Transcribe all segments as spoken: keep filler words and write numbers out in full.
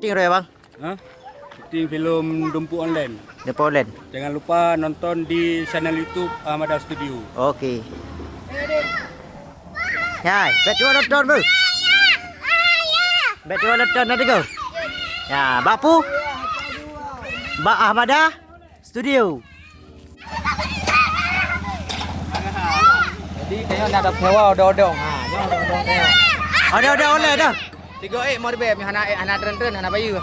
Ni roh ya, Bang? Hah? Syuting filem Dumpu Online. Dumpu Online. Jangan lupa nonton di channel YouTube Ahmada Studio. Oke. Hai, bèk tuwoe nonton, Bu. Bèk tuwoe nonton nanti, go. Ya, bak peue? Bak Ahmada Studio. Jadi, tanyoe na dap sewa odong-odong. Ha, nyoe odong-odong tanyoe. Odong-odong online dah. Tiga ék mau dibèe, hana ék, hana tren-tren, hana bayeue.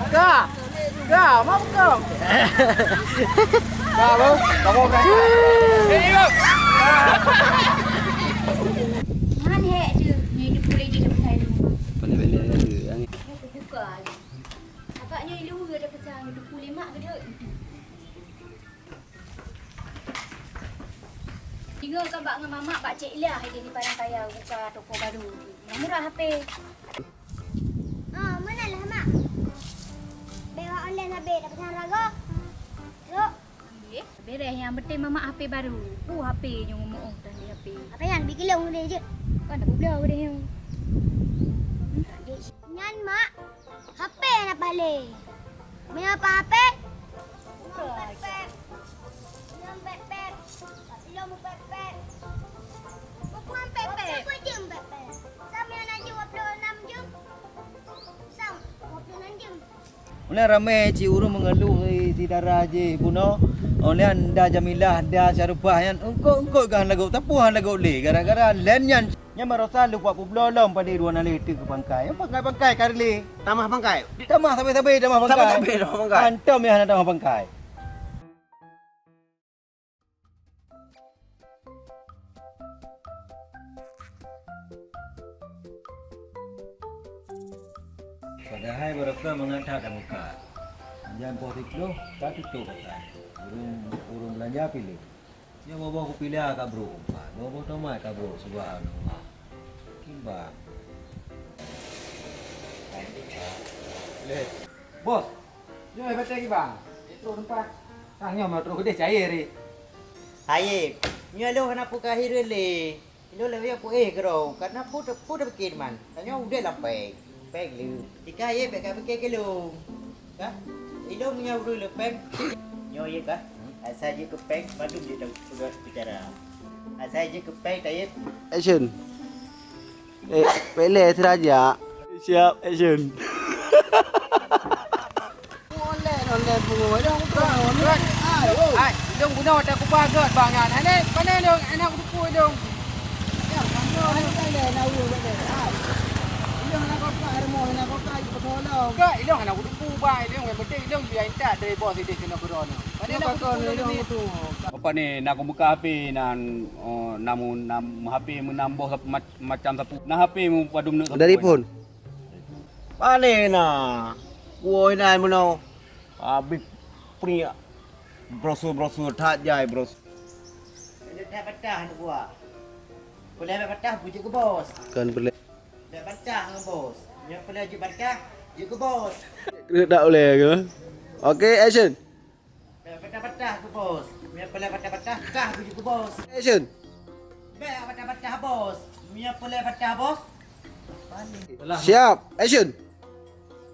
Ka, ka, mau ka. Ka, bang. Kamu kan. Man hék jeuh, nyoe di pulih di depan rumah. Pandai bela angin. Nyoe kubuka lé. Agaknya ilu ada pesan di pulih mak gede. Tiga kan bak ngon mamak bak Cik Ilyah di Padang Kaya buka toko baru. Murah H P. Ah, mana lah, Mak? Bèk online habéh, dah pesan rago. Rok. Ambil. Beres, yang penting mamak H P baru. Uh, H P nyang ngomong dan di H P. Apa yang bikin lo udah je? Kan dah pula udah yang. Nyan, Mak. H P na paléng. Meunyoe apa H P? Nyang pèt-pèt. Nyang pèt-pèt. Tapi nyang pèt-pèt. Bukan pèt-pèt. Apa jeuem pèt-pèt? Sam nyang na jeuem dua puluh enam jeuem. Sam, dua puluh enam jeuem. Ulèe ramé cit ureueng meungeuluh, eh, si dara jih bunoe. Ulèe nyan da Jamilah, da Syarufah nyan eungkôt-eungkôt gah lagoe, tapue han lagoe lé gara-gara lén nyan. Nyan barosa lôn pat peubloe lom padé dua naleh teuk keu pangkai. Pangkai-pangkai ka lé. Tamah pangkai. Tamah sabé-sabé tamah pangkai. Sabé-sabé tamah pangkai. Hantom nyang hana tamah pangkai. Padahai barosa mangat that tameukat. Jan poh siplôh ka tutôp pasai. Ureueng, ureueng beulanja piléh. Nyoe boh-boh kupila ka brôk umpat, boh-boh tomat ka brôk, subhanallah. Kiban. Bos, nyoe batèe kiban. Trôh teumpat. Ah, nyoe ma trôh keudeh cair, eh. Hayeb, nyoe lôn hana peue ka hireuen lé. Ilôn lagèe nyoe peuéh keudroe, karena peue, peue tapike man. Tanyoe udép lam péng, péng lé. Tika yé bèk kapike keu lôn. Ka? Ilôn meunyoe ureueng le péng. Nyoe yé ka? Asai jeuet keu péng, mandum jeuet lam peugah bicara. Asai jeuet keu péng, tayeb. Action. Eh, pele siraja. Siap, action. Online, online pungo. Dong, dong. Ai, oh. Ai, dong guna watèe kuba gèt bang nyan. Hana, pane dong, aneuk kuteupue dong. Ya, kan dong, aneuk kan deh, na ureueng deh. Ai. Ilong hana koka, ada mau hana koka, ikut tolong. Ka, ilong hana kuteupue bang, ilong yang penting ilong biar intat dari bos ideh kena corona. Pane na kuteupue ilong tu. Apa ni, nak kubuka H P nan, oh, namun nam H P menambah macam sapu. Nah H P mu padum neuk. Dari pun. Pane na? Kuwoe na meunoe. Habéh peuet. Brosur-brosur that jai brosur. Ada that patah aneuk buah. Peureulèe bak patah, bujik keu bos. Kan peureulèe. Bak patah ngon bos. Nyoe peureulèe jeuet patah, jeuet keu bos. Keuneuk tak ulèe ke? Oke, action. Bèk patah-patah keu bos. Meunyoe peureulèe patah-patah, kah bujik keu bos. Action. Bèk patah-patah bos. Meunyoe peureulèe patah bos. Siap. Action.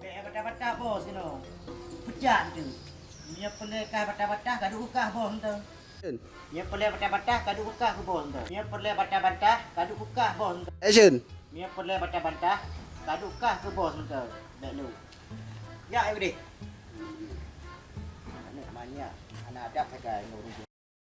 Bèk patah-patah bos keunoe. Pecat tu. Meunyoe peureulèe kah patah-patah, ka duek kah bos tu. Action. Meunyoe peureulèe patah-patah, ka duek kah keu bos tu. Meunyoe peureulèe patah-patah, ka duek kah bos tu. Action. Meunyoe peureulèe patah-patah, ka duek kah keu bos tu. Bèk lu. Ya, ayo deh. Aneuk manyak, aneuk adat sagai ngon ureueng.